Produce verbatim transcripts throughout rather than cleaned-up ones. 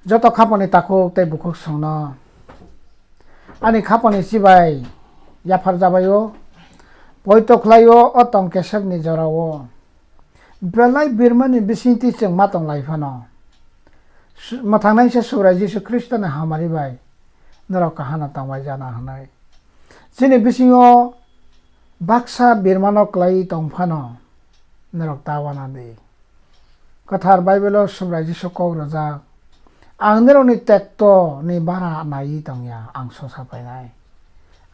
Joto khapani takhuk tei bukhuk songno ani khapani chibai yaphar jabaio, poito khlaio o tong kesepni jorao. Belai birmani bisingtwi chwng ma tong lai phano, su-, mwthangnaisa Subrai Jisu Khristoni hamari bai norok kahano tongbai jana hwnwi. Chini bisingo baksa birmano klai tong phano norok ta wana di. Kwthar Baibelo Subrai Jisu kok rwjak, "Ang nirokni tekto ni bara naiwi tongya, ang sosa phainai."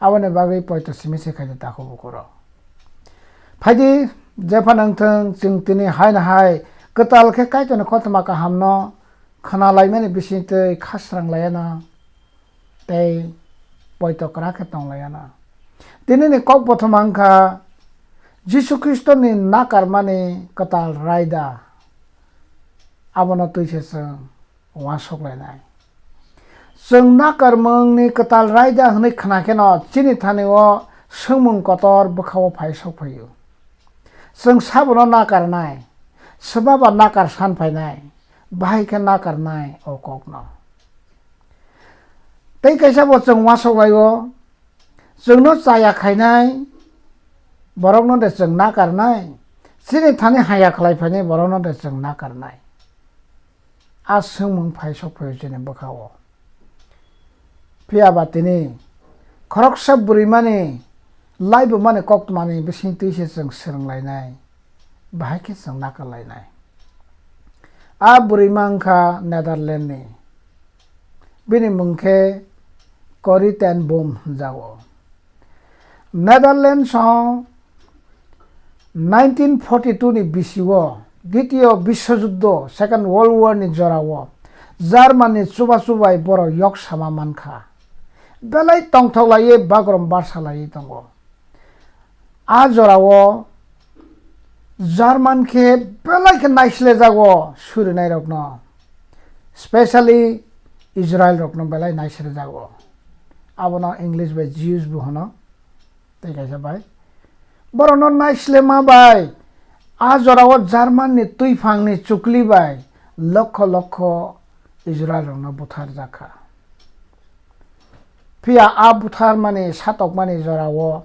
Aboni bagwi poito simi se khaidi takhuk bukurok. Phaidi, jepha nangthung, chwng tini hai na hai kwtal khe Kaitorni kothoma kahamno khna laimani bisingtwi khasrang laiana tei poito kwrak khe tong laiana. Tinini kok bothoma wngkha Jisu Khristoni nakarmani kwtal raida, abono twi se chwng uansuk lainai. Chwng nakarmungni kwtal raida hwnwi khna kheno chini thani o swngmung kotor bwkha-o phai sok phaio. Chwng sabono nakarnai, swmaba nakar san phainai, bahai khe nakarnai o kokno. Tei kaisa bo chwng uansuk laio, chwngno chaya khainai borokno de chwng nakarnai, chini thani haya khlai phainai borokno de chwng nakarnai. A swngmung phai sok phaio chini bwkha-o. Phiya ba tini khoroksa bwrwimani laibumani koktwmani bisingtwi se chwng swrwng lainai, bahai khe chwng nakar lainai. A bwrwima wngkha Netherlands ni. Bini mung khe Corrie ten Boom hwnjago. Netherlands o nineteen forty two ni bisio Ditiyo Biswojuddo, Second World War ni jorao German ni chubachu bai borok yok sama mankha. Belai tongthok laiwi bagrom barsa laiwi tongo. A jorao German khe belai khe naislejago surinairokno, specially Israel rokno belai naislejago. Abono English bai Jews bo hwno, tei kaisa bai. Borokno naislema bai a jorao German ni twiphang ni chukli bai lokho lokho Israel rokno butharjakha. Phiya a butharmani satokmani jorao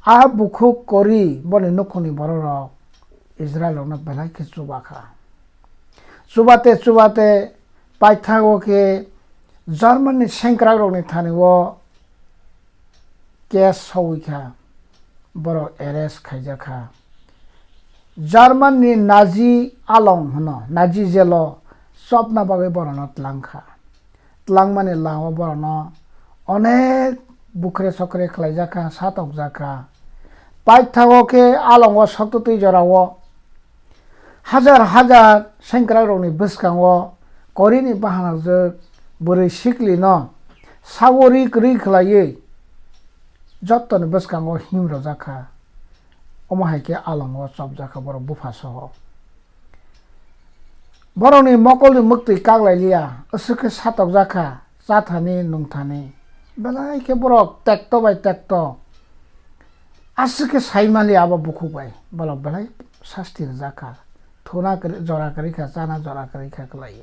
a bukhuk Corrie boni nukhungni bororok Israel rokno belai khe chubakha. Chubate chubate paithago khe German ni sengkrakrokni thani o case sowi kha, borok arrest khaijak kha. German ni Nazi along hwno, Nazi jail o chopna bagwi borokno tlang kha. Tlangmani lama borokno onek bukhre sokre khlaijak kha, satokjak kha. Paithago khe alongo soktwtwi jorao hajar hajar sengkrakrokni bwskango Corrie ni bahanajwk bwrwi siklino sago ri kwrwi khlaiwi jottoni bwskango him rwjak kha. Omo hai khe alongo chopjak kha borok bupha soho. Borokni mokolni mwktwi kaklai liya, aswk khe satokjak kha, chathani, nungthani. Belai khe borok tekto bai tekto. Aswk khe sai mali abo bukhuk bai, borok belai sasti rwjak kha. Thuna kwrwi, jora kwrwi kha, chana jora kwrwi kha kwlai.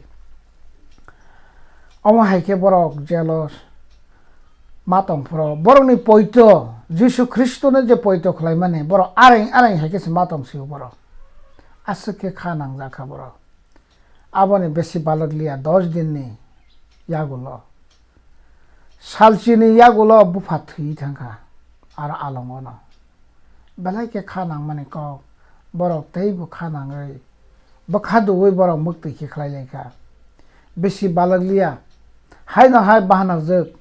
Omo hai khe borok jealous ma tong phuru, borokni poito, Jisu Khristono je poito khlaimani, borok areng areng hai khe se ma tong sio borok. Aswk khe kha nangjak kha borok. Aboni besi balok liya, dos dinni yagulo, salchini yagulo bupha thwi thangkha, aro alongono. Belai khe kha nangmani kok, borok teibo kha nangwi, bwkha duwi borok mwktwi khe khlai lai kha. Bisi balak liya, haino hai bahanajwk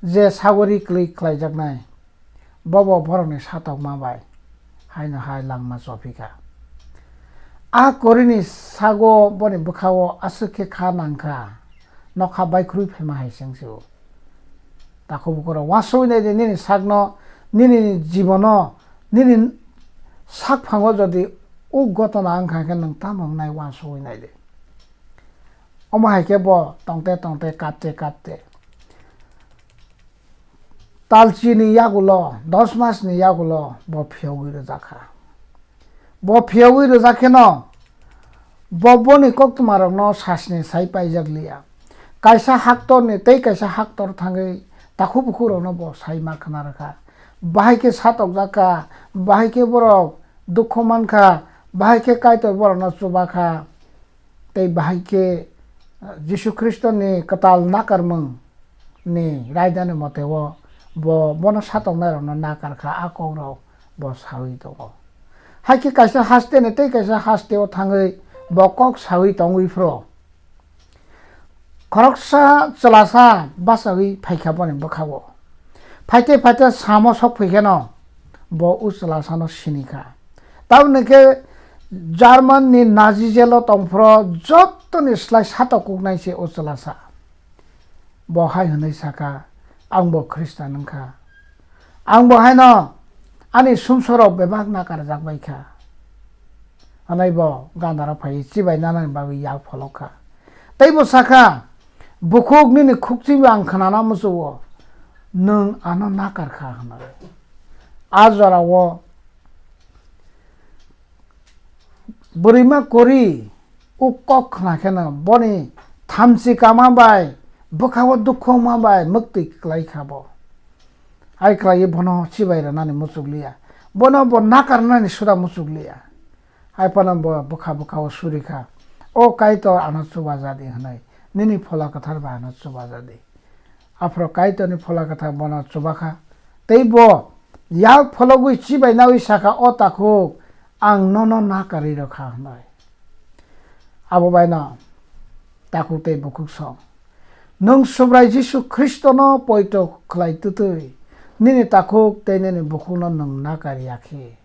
je sagori kwlwi khlaijaknai, bobo borokni satokma bai haino hai langma chophi kha. A Corrie ni sago boni bwkhao aswk khe kha nang kha, nokha baikhwrwi phaima hai chwng se o. Takhuk bukhuk rok uansugwi nai di, nini sakno, nini jibono, nini sak phango jodi o gotona wngkha khe nwng tamo wngnai uansugwi nai di. Omo hai khe bo tongte tongte kapte kapte talchini yagulo, dos masni yagulo bo phiyogwi rwjak kha. Bo phiyogwi rwjak kheno Bo boni koktwmarokno sasni sai paijak liya. Kaisa haktorni tei kaisa haktor thangwi takhuk bukhukrokno bo sai ma khna rwkha. Bahai khe satokjak kha, bahai khe borok dukhu man kha, bahai khe Kaitor borokno chuba kha, tei bahai khe, ah, Jisu Khristoni kwtal nakarmung ni raidani mote o bo bono satoknairokno nakar kha, a kokrok bo saui tongo. Hai khe kaisa hasteni tei kaisa hasteo thangwi bo kok saui tongwi phro. Khoroksa chwlasa bachaui phaikha boni bwkhago. Phaite phaite samo sok phaikheno bo o chwlasano sinikha. Tamoni khe German ni Nazi jail o tongphro jotoni slai satok kuknai se o chwlasa. Bo hai hwnwi sakha, "Ang bo Khristan wngkha. Ang bo haino ani sumsorok bebak nakarjak bai kha." Hwnwi bo gandarok phaiwi chibai nanani bagwi yak pholok kha. Tei bo sakha, "Bukhuk, nini khukchwibo ang khnana muchungo, nwng ano nakar kha," hwnwi. A jorao bwrwima kori o kok khna kheno boni thamchi kama bai bwkhao dukhu wngma bai mwktwi kwlai kha bo. Hai kwlaiwi bono chibai rwnani muchuk liya, bono bo nakar rwnani suda muchuk liya. Hai phano bo bwkha bwkhao suri kha, "O Kaitor, ano chuba ja di," hwnwi, "Nini Phola Kwthar bai ano chuba ja di." Aphro Kaitorni Phola Kwthar bono chuba kha, tei bo yak phologwi chibai naui sakha, "O takhuk, ang nono nakarwi rw kha," hwnwi. Abo baino takhuk tei bukhuk song, "Nwng Subrai Jisu Khristono poito khlai twtwi, nini takhuk tei nini bukhukno nwng nakar ya khe,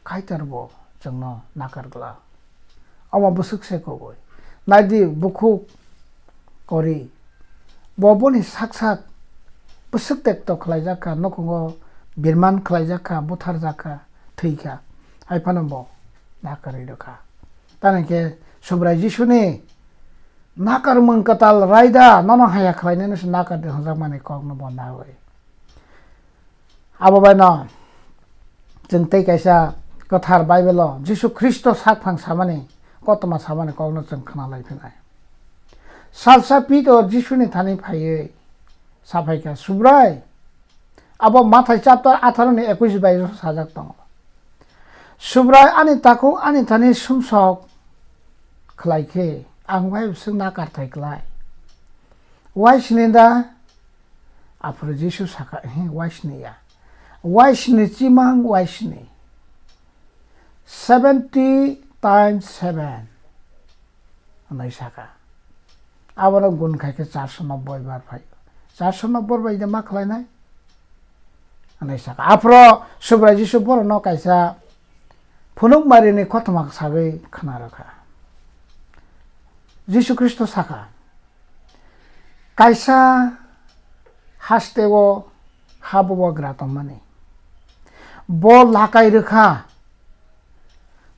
Kaitor bo chwngno nakar glak." Omo bwswk se kubui. Naidi bukhuk kori. Bo boni sak sak bwswk tekto khlaijak kha, nukhungo birman khlaijak kha, butharjak kha, thwi kha. Hai phano bo nakarwi rw kha. Tamoni khe Subrai Jisuni nakarmung kwtal raida nono haya khlainani se nakar di hwnjakmani kokno bo nawi. Abo baino chwng tei kaisa kwthar Bible-o Jisu Khristo sakphang samani, kothoma samani kokno chwng khna lai phinai. Salsa Pitor Jisuni thani phaiwi sa phai kha, "Subrai," abo Mathai chapter atharo ni ekush bai sajak tongo. "Subrai, ani takhuk ani thani sumsok khlai khe ang wai bwswk nakarthai klai? Wai sini da?" Aphuru Jisu sakha, "Ehe, wai sini ya. Wai sini chimang wai sini. Seventy times seven," hwnwi sakha. Abono gun khai khe charso nobboi bar phai. Charso nobboi bai de ma khlainai? Hwnwi sakha. Aphuru Subrai Jisu borokno kaisa phunukmarini kothoma sagwi khna rwkha. Jisu Khristo sakha, "Kaisa hasteo ha bubagra tongmani. Bo lakai rwkha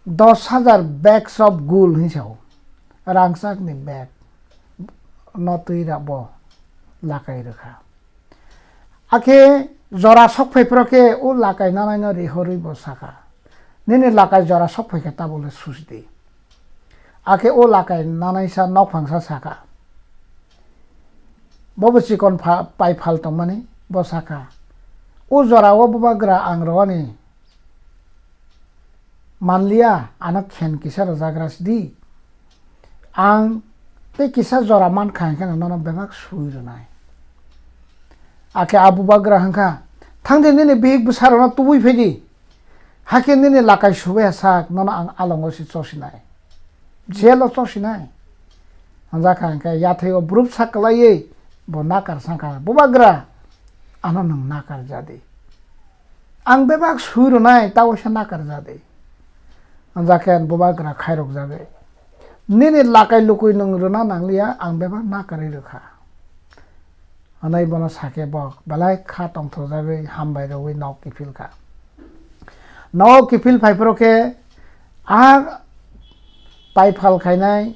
dos hajar bags of gold," hinwi sao. Rangchakni bag no twi ra bo lakai rwkha. Akhe jora sok phai phro khe o lakai nanaino rihorwi bo sakha, "Nini lakai jora sok phai khe tabole susi di." Akhe o lakai nanaisa nokphangsa sakha, bobo chikon pha-, pai phal tongmani, bo sakha, "O jorao bubagra ang rwani manliya, ano khen kisa rwjagra sidi. Ang tei kisa jora mankha hwnkhe nono bebak sui rwnai." Akhe a bubagra hwnkha, "Thangdi nini bihik bwsarokno tubui phaidi. Hakhe nini lakai subaiya sak nono ang alongo se chosinai. Jelo chosinai." Hwnjakha hwnkhe yathai o bwrwp sak kwlaiwi bo nakar sakha, "Bubagra, ano nwng nakar jadi. Ang bebak sui rwnai, ta waisa nakar jadi." Hwnjakhe bubagra khairok jagwi, "Nini lakai lukui nwng rwna nangliya, ang bebak nakarwi rwkha." Hwnwi bono sakhe bo belai kha tongthokjagwi hambai rwui nok kiphil kha. Nok kiphil phai phro khe a pai phal khainai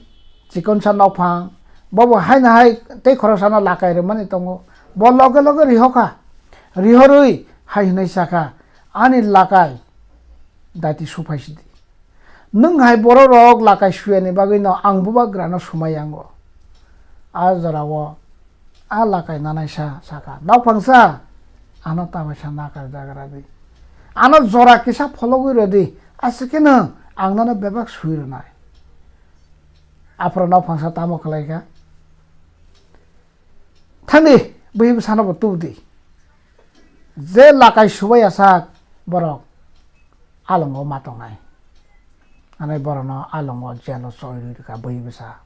chikonsa nokphang, bobo haino hai tei khoroksano lakai rwmani tongo. Bo loge loge rihokha. Rihorwi hai hwnwi sakha, "Ani lakai daiti suphai sidi. Nwng hai borok rok lakai suyani bagwi no ang bubagra no sumai yango. A jora o a lakai nanai sa saka, "Nokphang sa, ano ta bai sa nakar jagra di. Ano jora kisa phologwi rw di, aswk khe no ang nono bebak sui rwnai." Aphuru nokphang sa tamo khlai kha? Thangdi, bui bwsano bo tubudi. Je lakai subai asak borok alongo ma tongnai. Anai borokno alongo jelo choi rwi rwkha bui bwsa.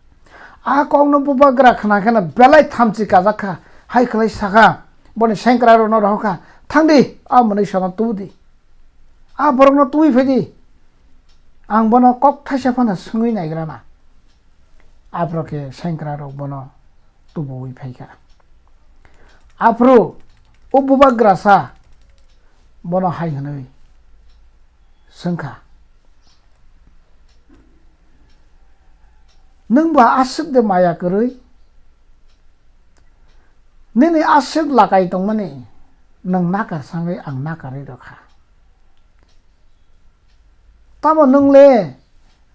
A kokno bubagra khna kheno belai thamchi kajak kha, hai khlai sakha, boni sengkra rokno rohor kha, "Thangdi, a mwnwi sono tubudi. A borokno tubui phaidi. Ang bono kok thaisa phano swngwi naigrana." Aphuru khe sengkra rok bono tubuwi phaikha. Aphuru o bubagrasa bono hai hwnwi swngkha, "Nwng ba aswk de maya kwrwi? Nini aswk lakai tongmani nwng nakar sangwi ang nakarwi rwkha. Tamo nwng le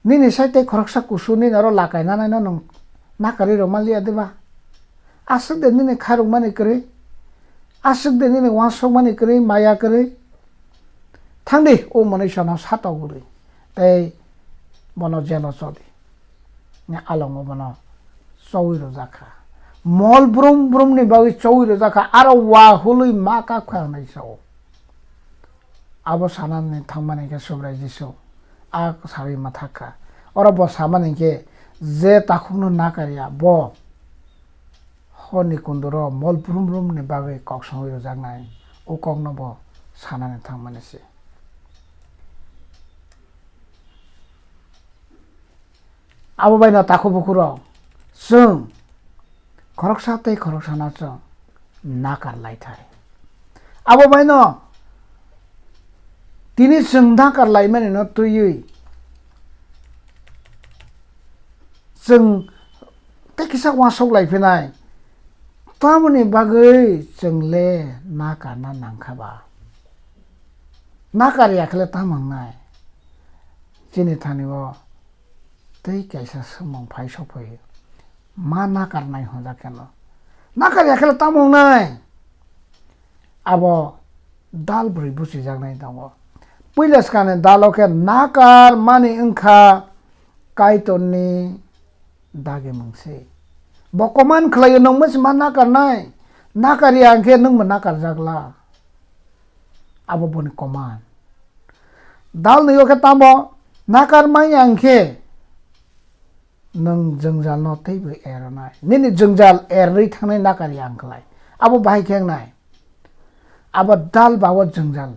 nini sai tei khoroksa kusu nini oro lakai nanaino nwng nakarwi rwma liya de ba? Aswk de nini kharokmani kwrwi, aswk de nini uansukmani kwrwi, maya kwrwi? Thangdi, o mwnwi sono satok rwi tei bono jelo chodi." Alongo bono chowi rwjak kha. Mol brum brum ni bagwi chowi rwjak kha, aro wa hului ma kap kha hwnwi sao. Abo sanani thangmani khe Subrai Jisu a sawi mwthak kha. Oro bo samani khe, je takhukno nakarya, bo horni kunduro mol brum brum ni bagwi kok songwi rwjaknai, o kokno bo sanani thangmani se. Abo baino takhuk bukhurok, chwng khoroksa tei khoroksano chwng nakar lai thai. Abo baino tini chwng nakar laimanino twiwi chwng tei kisa uansuk lai phinai. Tamoni bagwi chwng le nakarna nangkha ba? Nakar ya khe le tamo wngnai? Chini thani o tei kaisa swngmung phai sokphai, ma nakarnai hwnjak khe no. Nakar ya khe le tamo wngnai? Abo dal bwrwi buchijaknai tongo. Puila swkangni dalo khe nakar mani wngkha Kaitorni dagimung se. Bo command khlaio, nwng masi ma nakarnai. Nakar ya hwnkhe nwng bo nakarjak la. Abo boni command. Dal nwi o khe tamo nakar manya hwnkhe nwng jwngjalno teibo eronai. Nini jwngjal erwi thangnai nakar ya wngkhlai. Abo bahai khe wngnai. Abo dal ba o jwngjal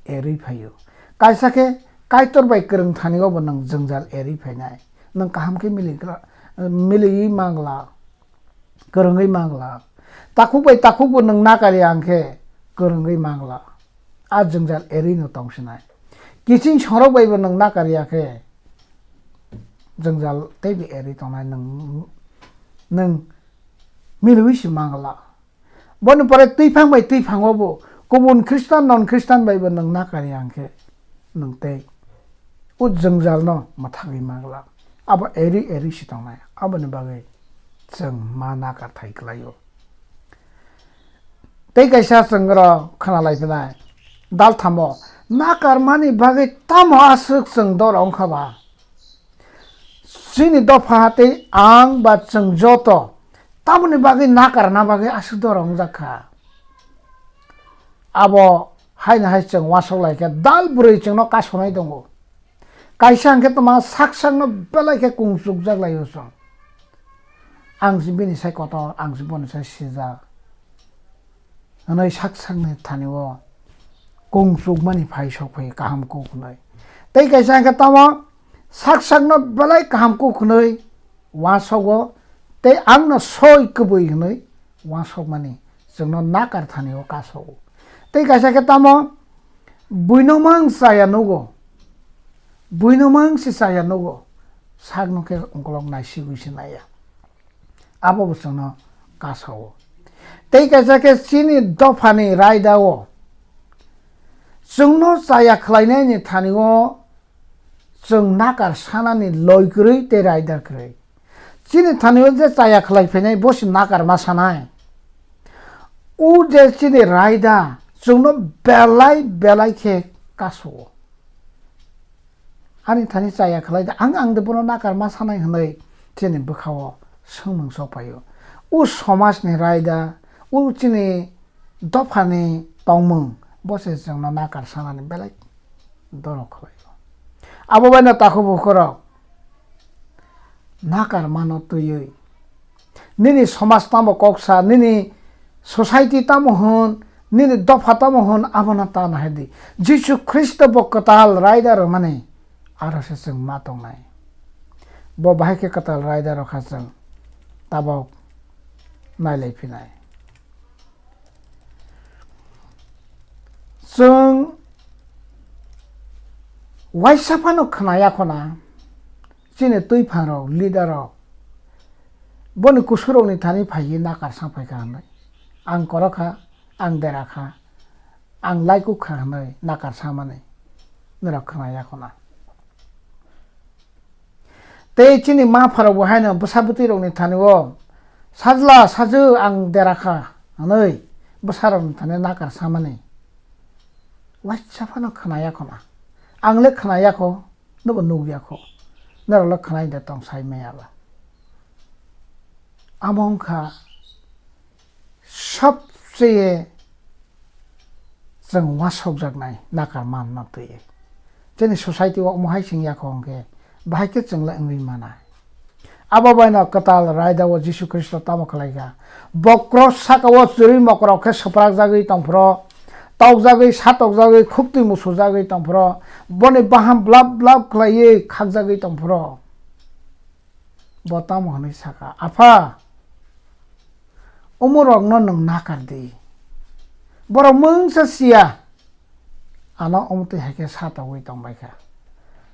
erwi phaio. Kaisa khe Kaitor bai kwrwng thani o bo nwng jwngjal erwi phainai. Nwng kaham khe mili gra-, miliwi mangla, kwrwngwi mangla. Takhuk bai takhuk bo nwng nakar ya hwnkhe kwrwngwi mangla. A jwngjal erwi no tong sinai. Kiching sorok bai bo nwng nakar ya khe jwngjal teibo erwi tongnai nwng, nwng miliwi se mangla. Boni pore twiphang bai twiphang o bo kubun Khristan non Khristan bai bo nwng nakar ya hwnkhe nwng tei o jwngjal no mwthangwi mangla. Abo erwi erwi se tongnai. Aboni bagwi chwng ma nakar thai kwlaio. Tei kaisa chwng oro khna lai phinai, dalthamo nakarmani bagwi tamo aswk chwng dor wngkha ba? Chini dopha tei ang ba chwng joto tamoni bagwi nakarna bagwi aswk dor wngjak kha? Abo haino hai chwng uansuk lai khe dal bwrwi chwngno kasonai tongo. Kaisa hwnkhe tongma sak sakno belai khe kungsukjak lai o chwng. Ang se bini sai kotor, ang se boni sai sijak. Hwnwi sak sakni thani o kungsukmani phai sok phai kaham kuk hwnwi. Tei kaisa hwnkhe tamo sak sakno belai kaham kuk hwnwi uansogo tei angno soi kwbwi hwnwi uansukmani chwngno nakar thani o kasogo. Tei kaisa khe tamo buino mang chaya nugo, buino mang se chaya nugo, sakno khe ongkolok naisigwi se naiya. Abo bo chwngno kasao. Tei kaisa khe chini dophani raida o chwngno chaya khlainaini thani o Chwng nakar sanani loi kwrwi tei raida kwrwi. Chini thani o je chaya khlai phainai bo se nakar ma sanai. O je chini raida chwngno belai belai khe kasu-o. Ani thani chaya khlai da, ang, ang de bono nakar ma sanai hwnwi chini bwkha-o swngmung sok phai-o. O somajni raida, o chini dophani tongmung bo se chwngno nakar sanani belai dorok khlai-o. Abo baino takhuk bukhurok nakar mano twiwi nini somaj tamo kok sa, nini society tamo hwn, nini dopha tamo hwn, abono ta nahar di. Jisu Khristo bo kwtal raida rwmani aro se chwng ma tongnai. Bo bahai khe kwtal raida rwkha chwng tabok nailai phinai. Chwng waisa phano khna ya khona, chini twi phangrok, leader rok, boni kusurokni thani phaiwi nakar sa phaikha hwnwi. Ang korokha, ang derakha, ang laikuk kha hwnwi nakar samani norok khna ya khona. Tei chini ma pharok bo haino bwsa bwtwi rokni thani o, "Sajla, sajwk, ang derakha," hwnwi bwsa rokni thani nakar samani waisa phano khna ya khona. Ang le khna ya kho, nobo nuk ya kho, norok le khna de tong sai maya ba. Amo wngkha sobseye chwng uansukjaknai nakar manna twiwi. Chini society o omo hai chwng yakho hwnkhe, bahai khe chwng le wngwi mana. Abo baino kwtal raida o Jisu Khristo tamo khlaikha? Bo cross saka o chwrwi mokrok khe swprakjagwi tongphro, tokjagwi, satokjagwi, khuktwi musujagwi tongphro, boni baham blap blap khlaiwi khakjagwi tongphro. Bo tamo hwnwi saka, "Apha, umorokno nwng nakar di. Borok mungsa siya." Ano umtwi hai khe satogwi tongbaikha.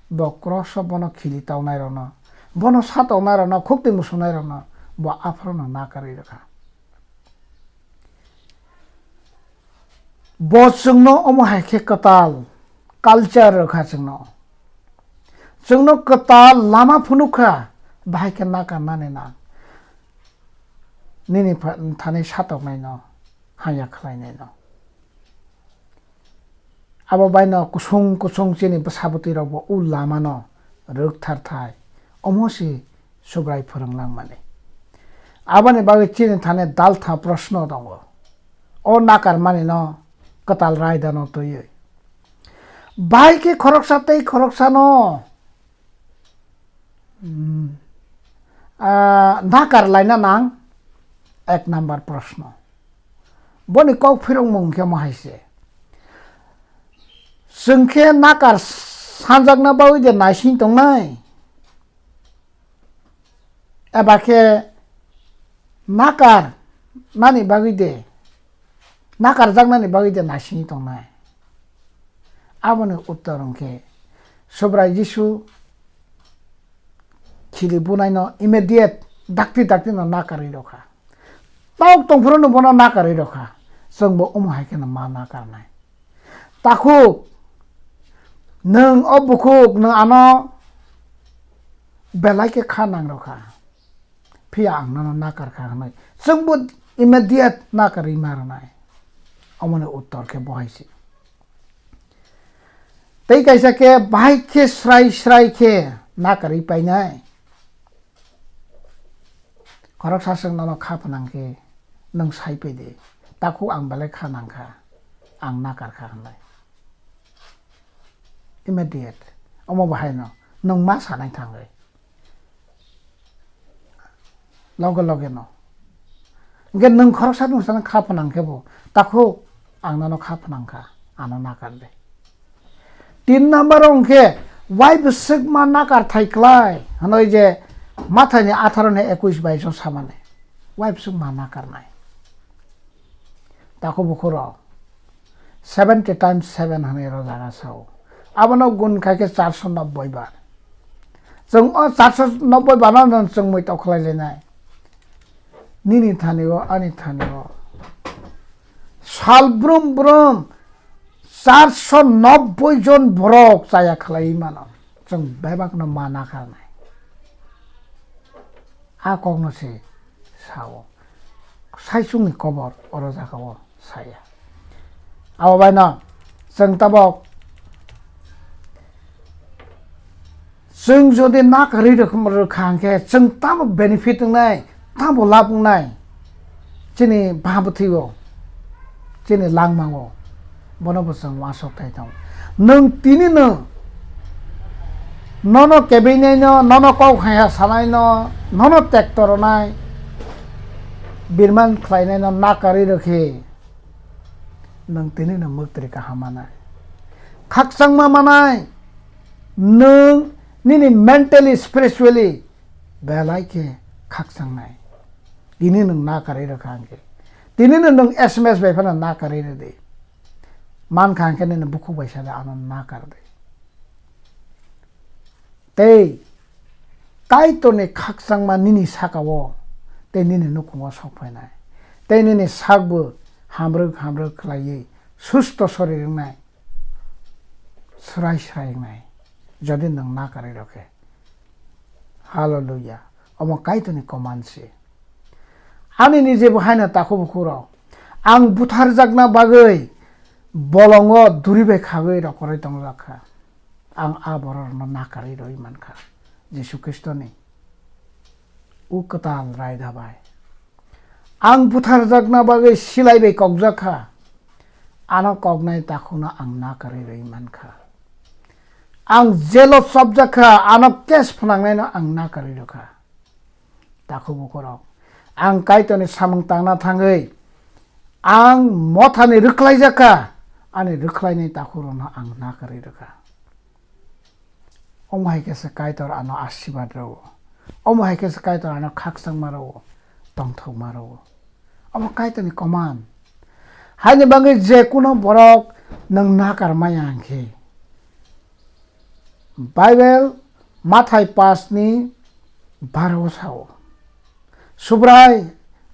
Bo cross-o bono khili tongnairokno, bono satoknairokno, khuktwi musunairokno bo aphorono nakarwi rwkha. Bo chwngno omo hai khe kwtal culture rwkha chwngno. Chwngno kwtal lama phunukha, bahai khe nakarnani nang. Nini pha-, thani satoknaino, haya khlainaino. Abo baino kusung kusung chini bwsa bwtwi rokbo o lamano rwkthar thai. Omo se Subrai phwrwng langmani. Aboni bagwi chini thani daltha proshno tongo. O nakarmani no kwtal raida no twiwi. Bai khe khoroksa tei khoroksa no, mm, ah, nakar laina nang, ek number proshno. Boni kok phirokmung khe mo hai se. Chwng khe nakar sanjakna bagwi de naising tongnai? Eba khe nakar nani bagwi de, nakarjaknani bagwi de naisingwi tongnai? Aboni uttor hwnkhe Subrai Jisu khili bunaino immediate dakti dakti no nakarwi rokha. Tok tongphuru no bono nakarwi rokha. Chwngbo omo hai kheno ma nakarnai. Takhuk, nwng o bukhuk, nwng ano belai khe kha nang rokha. Phiya ang nono nakar kha hwnwi. Chwngbo immediate nakarwi ma rwnai. Omoni uttor khe bo hai se. Tei kaisa khe bahai khe srai srai khe nakarwi painai. Khoroksa chwng nono kha phnang khe nwng sai pai di, "Takhuk, ang belai kha nang kha, ang nakar kha," hwnwi. Immediate. Omo bo haino nwng ma sanai thangwi. Loge loge no. Hwnkhe nwng khoroksa nwng sana kha phnang khe bo, "Takhuk, ang nono kha phnang kha, ano nakar de." Tin number o hwnkhe, wai bwswk ma nakar thai klai hwnwi je Mathaini atharo ni ekush baish o samani. Wai bwswk ma nakarnai. Takhuk bukhuk rok, seventy times seven hwnwi ro jaga sao. Abono gun khai khe charso nobboi bar. Chwng o charso nobboi bar no chwng mui tok khlai lainai. Nini thani o, ani thani o. Sal brum brum charso nobboi jon borok chaya khlaiwi mano. Chwng bebakno ma nakarnai. A kokno se sao. Saichungni kobor oro jagao saya. Abo baino chwng tabok, chwng jodi nakarwi rwkha hwnkhe chwng tamo benefit wngnai, tamo lab wngnai? Chini bhabathwi o, chini langmang o, bono bo chwng uansuk thai tongo. Nwng tini no, nono kebeinaino, nono kok haya sanaino, nono tekto rwnai, birman khlainaino nakarwi rwkhe, nwng tini no mwktwrwi kaham manai. Khakchangma manai, nwng nini mentally, spiritually belai khe khakchangnai. Tini nwng nakarwi rwkha hwnkhe, tini no nwng S M S bai phano nakarwi rwdi. Mankha hwnkhe nini bukhuk bai sada ano nakardi. Tei Kaitorni khakchangma nini sakao tei nini nukhungo sok phainai. Tei nini sakbo hamrwk hamrwk khlaiwi susto sorir wngnai, swrai swrai wngnai, jodi nwng nakarwi rwkhe. Hallelujah. Omo Kaitorni command se. Ani nije bo haino takhuk bukhuk rok, ang butharjakna bagwi bolongo duri bai khagwi rokorwi tongjak kha. Ang a bororokno nakarwi rwi mankha. Jisu Khristoni o kwtal raida bai. Ang butharjakna bagwi silai bai kokjak kha. Ano koknai takhukno ang nakarwi rwi mankha. Ang jelo chopjak kha, ano case phnangnaino ang nakarwi rwkha. Takhuk bukhuk rok, ang Kaitorni samung tangna thangwi ang mothani rwkhlaijak kha, ani rwkhlainai takhukrokno ang nakarwi rwkha. Omo hai khe se Kaitor ano asirwad rwo. Omo hai khe se Kaitor ano khakchangma rwo, tongthokma rwo. Omo Kaitorni command. Haini bagwi je kuno borok nwng nakar maya hwnkhe, Bible Mathai pash ni baro o sao, Subrai,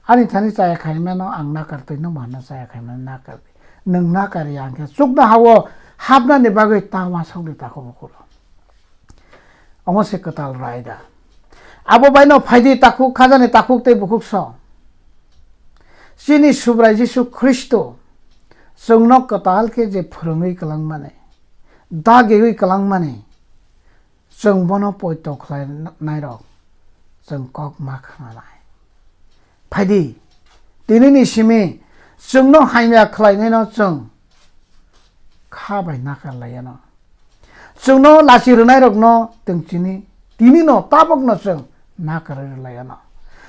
ani thani chaya khaimano ang nakar twi, nwng bo ano chaya khaimano nakar twi. Nwng nakar ya hwnkhe chuknoha o hapnani bagwi ta uansukdi takhuk bukhuk rok. Omo se kwtal raida. Abo baino phaidi takhuk, khajani takhuk tei bukhuk song. Chini Subrai Jisu Khristo chwngno kwtal khe je phwrwngwi kwlangmani, dagiwi kwlangmani, chwng bono poito khlainairok chwng kok ma khnanai. Phaidi, tinini simi chwngno hamya khlainaino chwng kha bai nakar laiano. Chwngno lachi rwnairokno twng chini, tinino tabokno chwng nakarwi rwlaiano.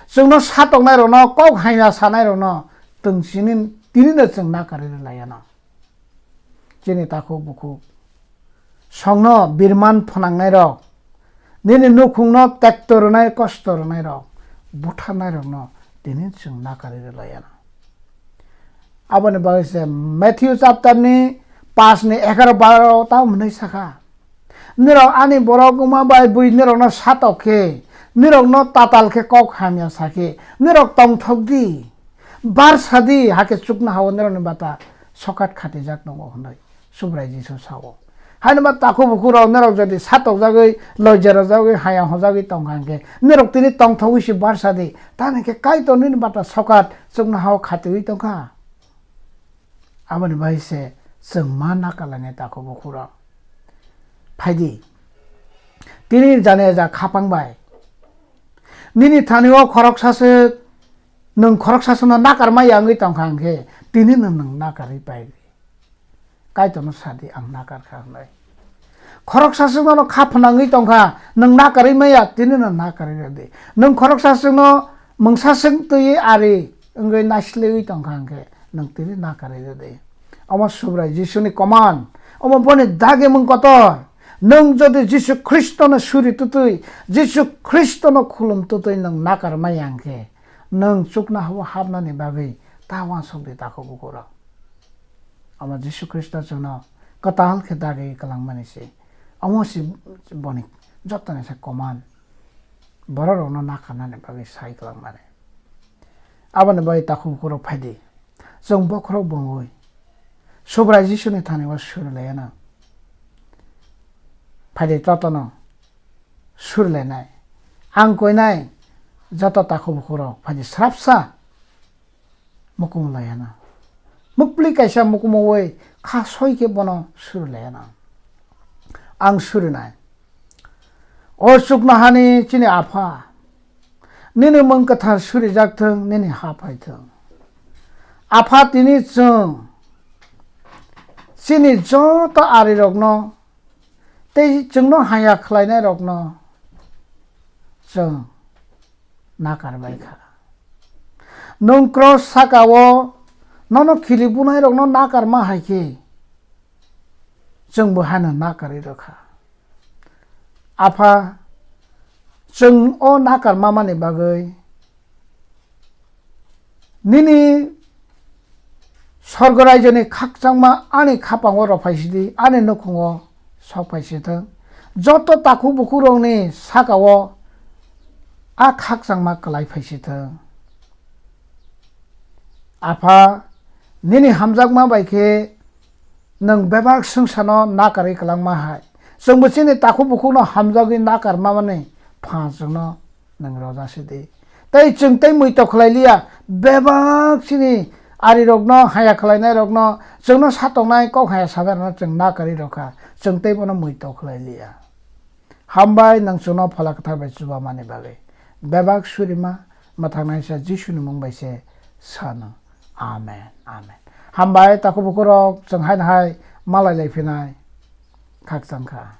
Chwngno satoknairokno, kok hamya sanairokno twng chini, tinino chwng nakarwi rwlaiano. Chini takhuk bukhuk songno birman phnangnairok, nini nukhungno tekto rwnai, kosto rwnairok, butharnairokno tini chwng nakarwi rwlaiano. Aboni bagwi se Matthew chapter ni pash ni egaroh baro tamo hwnwi sakha, "Nirok ani borok wngma bai bui nirokno satok khe, nirokno tatal khe kok hamya sa khe, nirok tongthok di, bar sa di, hakhe chuknoha o nirokni bata sokat khatijak tongo," hwnwi Subrai Jisu sao. Haino ba takhuk bukhuk rok norok jodi satokjagwi, loijarajagwi, haya hojagwi tongkha hwnkhe, norok tini tongthogwi se barsa di. Tamoni khe Kaitor nini bata sokat chuknoha o khatiwi tongkha. Aboni bai se chwng ma nakalainai takhuk bukhuk rok. Phaidi. Tini jani ja khapang bai. Nini thani o khoroksa se, nwng khoroksa se no nakarma ya wngwi tongkha hwnkhe, tini no nwng nakarwi pai. Kaitorno sadi, "Ang nakar kha," hwnwi. Khoroksa chwngno kha phnangwi tongkha, nwng nakarwi maya, tini no nakarwi rwdi. Nwng khoroksa chwngno mungsa chwng twiwi ari wngwi naislewi tongkha hwnkhe, nwng tini nakarwi rwdi. Omo Subrai Jisuni command, omo boni dagimung kotor. Nwng jodi Jisu Khristono suri twtwi, Jisu Khristono khulum twtwi nwng nakar maya hwnkhe, nwng chuknoha o hapnani bagwi ta uansukdi takhuk bukhuk rok. Omo Jisu Khristo chwngno kwtal khe dagwi kwlangmani se. Omo se boni jotoni se command. Bororokno nakarnani bagwi sai kwlangmani. Aboni bagwi takhuk bukhuk rok phaidi. Chwng bokhorok bongwi Subrai Jisuni thani o suri laiya nang. Phaidi, totono surilainai. Ang koinai joto takhuk bukhuk rok phaidi srapsa mukumu laiyana. Mukpli kaisa mukumu wi kha soi khe bono surilaiyana. Ang surinai. O chuknohani chini Apha, nini mung kwthar surijak thung, nini ha phai thung. Apha, tini chwng chini joto arirokno tei chwngno haya khlainairokno chwng nakar bai kha. Nwng cross saka-o nono khili bunairokno nakarma hai khe chwngbo haino nakarwi rw kha. Apha, chwng o nakarma mani bagwi nini sorgo raijoni khakchangma ani khapango rw phai sidi, ani nukhungo sok phai si thung. Joto takhuk bukhuk rokni saka-o a khakchangma kwlai phai si thung. Apha, nini hamjakma bai khe nwng bebak swngcharno nakarwi kwlangma hai, chwngbo chini takhuk bukhukno hamjagwi nakarma mani phan chwngno nwng roja sidi. Tei chwng tei muitok khlai liya, bebak chini arirokno, haya khlainairokno, chwngno sa tongnai kok haya sajakrokno chwng nakarwi rw kha, chwng tei bono muitok khlai liya. Hambai nwng chwngno Phola Kwthar bai chubamani bagwi. Bebak surima mwthangnaisa Jisuni mung bai se sano. Amen, amen. Hambai takhuk bukhuk rok, chwng haino hai malai lai phinai khakchang kha.